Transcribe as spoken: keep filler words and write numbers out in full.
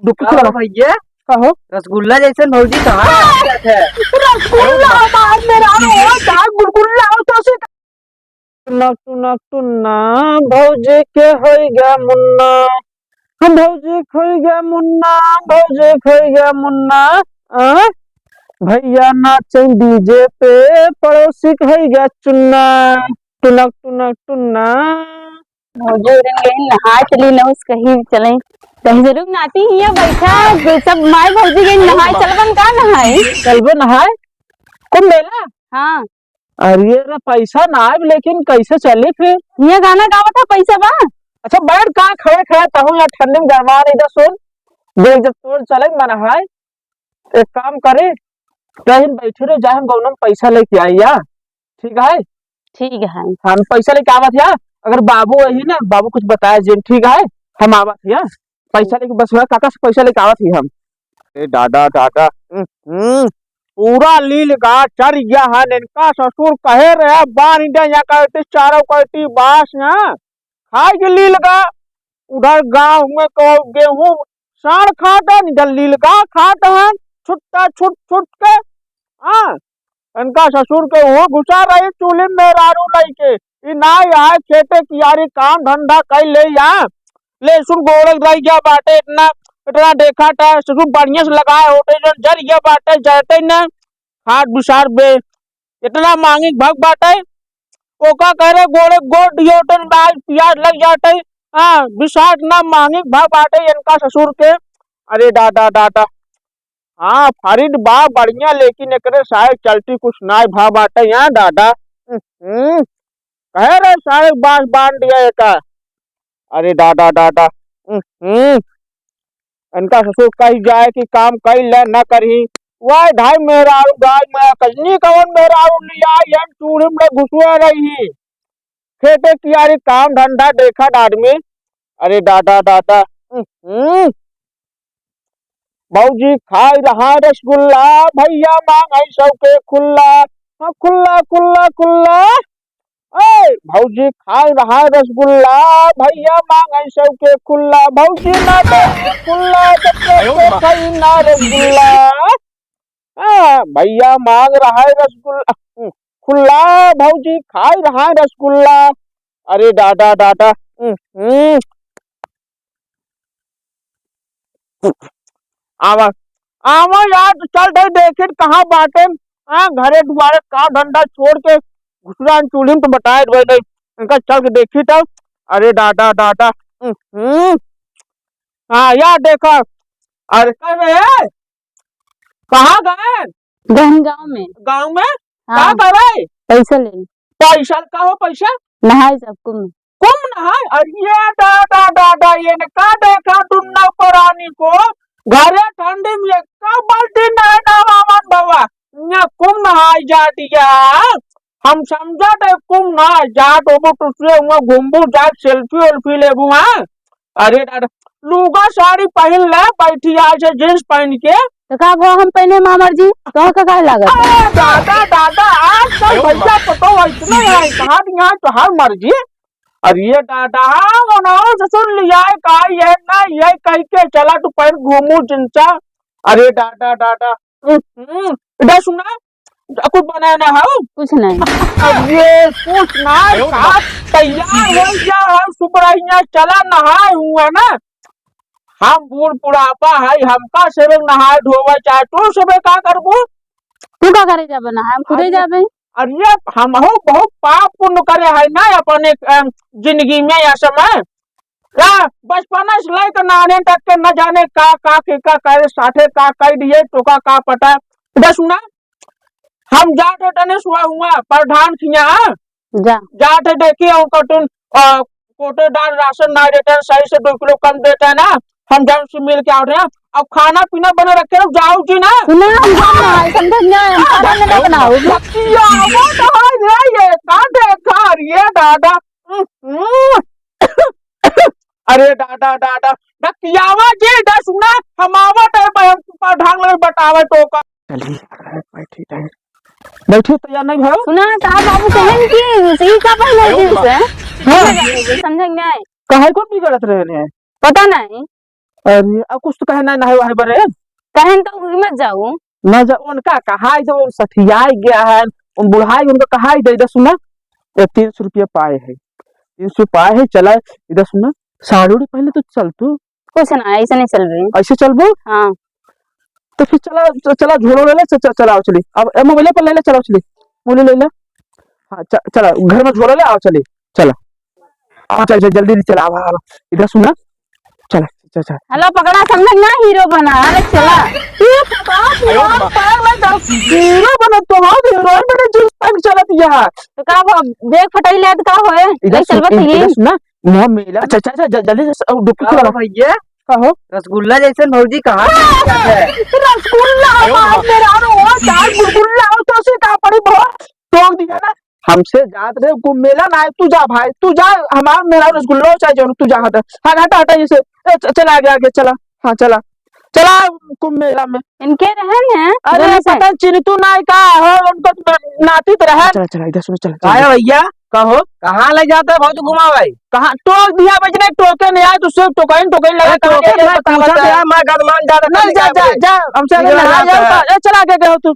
डुबकी का लगा। भैया? का हो? रसगुल्ला जैसे भौजी कहाँ है? रसगुल्ला हमार मेरा हो, का गुलगुल्ला हो तो से टुनक टुनक टुन्ना, भौजी के होई गया मुन्ना। हम भौजी के होई गया मुन्ना, भौजी के होई गया मुन्ना। आ? भैया नाचे डीजे पे, पड़ोसी के होई गया चुन्ना। टुनक टुनक टुन्ना। भौजी उड़न गई नहाए चली, न उस कहीं चले। कहीं जरूर नाती हिया बैठा, सब माई भौजी गई नहाए, चलबन का नहाए? चलबो नहाए? कुंभ मेला? हाँ। अरे रे, पैसा ना आए, लेकिन कैसे चली फिर? हिया गाना गावत है, पैसा बा? अच्छा, बैठ, का खड़े खड़े तहु ना ठंडी में गरमा नहीं दे, सुन। देख, जब तोर चले मन है, एक काम करे, कहीं बैठे रहो, जाए हम गौनम पैसा लेके आई या, ठीक है? ठीक है। हम पैसा लेके आवत या, अगर बाबू वही ना, बाबू कुछ बताए जिन, ठीक है? हम आवत या, पैसा लेके, बस हुआ काका से पैसा लेके आवत ही हम। ए दादा, दादा, हम्म, हम्म, पूरा लील गा चर गया है, इनका ससुर कहे रहे, बांध दे यहाँ कहती, चारों कहती बास यहाँ, खाए के लील गा, उधर गाँव में को गेहूं साड़ खात हन, इधर लील गा खात हन, छुट्टा छुट छुट के, हाँ, इनका ससुर के वो घुसा रही चूल्ही में मेहरारू लइके, ई ना आए खेते कियारी काम धंधा कइ ले या, ले सुन गोड़े रह गया बाटे, इतना, इतना देखा था, ससुर बढ़िया से लगाए होते, जो जर गया बाटे, जरते न, खाट बिसार बे, इतना मांगी भग बाटे, ओका कह रहे गोड़े गोड़ डिओटन बाज पियाज लग जाते, हाँ, बिसार ना मांगी भग बाटे इनका ससुर के, अरे दादा, दादा, हाँ, फरीद बा बढ़िया, लेकिन एकरे साहेब चलती कुछ नाय भा बाटे यहाँ, दादा। हम्म, कहे रे साहेब बास बांध दिया एका। अरे दादा, दादा। हम्म, इनका ससुर कही जाए कि काम कई ले न करही। वह ढाई मेहरारू गाय में कजनी कवन मेहरारू लिया, ये चूड़ी में घुसुआ रही। खेते कियारी काम धंधा देखत आदमी। अरे दादा, दादा, हम्म, भौजी खाई रहा रसगुल्ला, भैया मांगे सौ के खुल्ला। हाँ, खुल्ला, खुल्ला, खुल्ला। ए, भौजी खाई रहा रसगुल्ला, भैया मांगे सौ के खुल्ला। भौजी ना दे खुल्ला, जब तक खाई ना रसगुल्ला। हाँ, भैया मांग रहा है रसगुल्ला, खुल्ला, भौजी खाई रहा है रसगुल्ला। अरे दादा, दादा, हम्म, हम्म। आवा, आवा यार, तो चल दे, देखित कहाँ बाटे। हाँ, घरे दुआरे काम धंधा छोड़ के घुसुरान चूल्ही में तो बताए दे दे। इनका चल के देखित। अरे दादा, दादा, हम्म, हम्म। हाँ, यार देखा, अरे कह रहे हैं, कहाँ गए? गहन गाँव में। गाँव में? हाँ। का करे? पैसा ले। पैसा का हो पैसा? नहाए सब कुंभ। कुंभ नहाए? अरे ये दादा, दादा, ये ने का देखा दुन्ना परानी को? घरे ठंडी में एक बाल्टी नहाए ना वामन बाबा। ये कुंभ नहाए जा दिया। हम समझा थे कुंभ नहाए जा तो वो टुसरे हुआ घूमबू जा सेल्फी वेल्फी लेबू, हाँ? अरे दादा, लुगा साड़ी पहिन ले, बैठी आज है जींस पहिन के। तो का भवा हम पहिने मामर जी? तोह का काहे लागत? अरे दादा, दादा, आजकल भैया पतो इतने हैं, कहाँ भी यहाँ तो हर मर्जी। अरे दादा, हाँ, वो ना हो ससुर लिया है, का ये ना, ये कह के चला तू पहिर घूमू जिनसा। अरे दादा, दादा, हम्म, हम्म, इधर सुना, कुछ बनाए ना हो? कुछ नहीं। अब ये कुछ ना, अरे, का तैयार हो गया हो, सुबह यहाँ चला नहाए हुआ ना। हम बूढ़ बुढ़ापा है, हमका सेवे नहाए धोवे चाहे, तू सेवे का करबू? तू का करे जाबे नहाए? हम खुदे अरे, जाबे। अरे, हम हो बहुत पाप पुण्य करे है ना अपने, अ, जिंदगी में या समय। का बचपना से लेके नाने तक के न जाने का, का के का करे, साथे का कह दिए, तो का, का पता। इधर सुना, हम जात है तने सुआ हुआ, प्रधान खिया, हाँ? जा। जात है देखिए, उनका तुम, अ, कोटेदार राशन ना देते हैं, सही से दो किलो कम देते हैं ना, हम जब से मिल के आ रहे हैं, अब खाना पीना बना रखे हो, जाओ जी ना। सुना, हम जाना है, समझ में आए, हम खाना ना बनाओ। बतिया, वो तो है रे, ये का देखा, ये दादा। अरे दादा, दादा, बतियावा जी, इधर सुना, हम आवत है, भाई, हम प्रधान में बतावे तो का। चलिए, बैठी रहे। बैठी तैयार नहीं भयो? सुना, साहब बाबू कहन कि सही का पहले दिन से। हाँ। समझ में आए? काहे को बिगड़त रहे हैं? पता नहीं। अरे, अब कुछ तो कहे ना, ना है, वही बरे। कहे तो मत जाऊ। ना जा, उनका कहा है, जो सठियाई गया है, उन बुढ़ाई, उनका कहा है, दे दे, सुना, ये तीन सौ रुपया पाए है, तीन सौ पाए है, चला, इधर सुना, साड़ी उड़ी पहले तो चल तू। कुछ ना, ऐसे नहीं चल रही। ऐसे चलबो? हाँ। तो फिर चला, च-, चला, झोलो ले ले, च-, च-, चलाओ चली। अब ए, मोबाइल पर ले ले, चलाओ चली। मोबाइल ले ले। हाँ, च-, चला, घर में झोलो ले, आओ चली। चला। आओ, चल, चल, जल्दी चला, आओ, आओ, आओ। इधर सुना। चला, चल, चल। हेलो, पकड़ा, समझ ना, हीरो बना। अरे, चला। ये तो बाप रे, बाप, पागल है, तो हीरो बना, तो हाँ, हीरोइन बने, जींस पैंट चलत यहाँ। तो का हो, बैग फटाई ले, तो का होए? इधर नहीं सुन, चलबा तो इधर ये। सुना। मुँह मेला। अच्छा, अच्छा, अच्छा, ज-, जल्दी से, अ, डुबकी का खोला। हो भैया? का हो? रसगुल्ला जैसे भौजी कहाँ से मिलता है? रसगुल्ला, अरे बाप रे, अरे वो चार गुलगुल्ला हो तो उसे का पड़ी बहुत टोक दिया ना। हमसे जात रहे कुंभ मेला ना है, तू जा भाई, तू जा, हमार मेरा रसगुल्ला हो चाहे जौन, तू जा हटा, हटा, हटा, हटा, इसे, ए, च-, चल आगे, आगे, चला, हाँ, चला, चला कुंभ मेला में। इनके रहन है, अरे, दोनों से। पता चिन्ह तू ना है का हो, उनको तो नाती तो रहन। चला, चला, इधर सुनो, चला, चला। आया भैया? कहो। कहाँ ले जाता है भौजी घुमावे? कहाँ टोक दिया बजने, टोके नहीं आए, तुझसे टोकाइन, टोकाइन लगा, अरे, कहाँ टोके ले जाता है, पता पूछा बता। तो यार, मैं गदमान जा रहा नहीं, था, जा, क्या जा, बोले? जा, हमसे नहीं निकल लड़ाई जाता है। है, ए, चला के गए हो तू।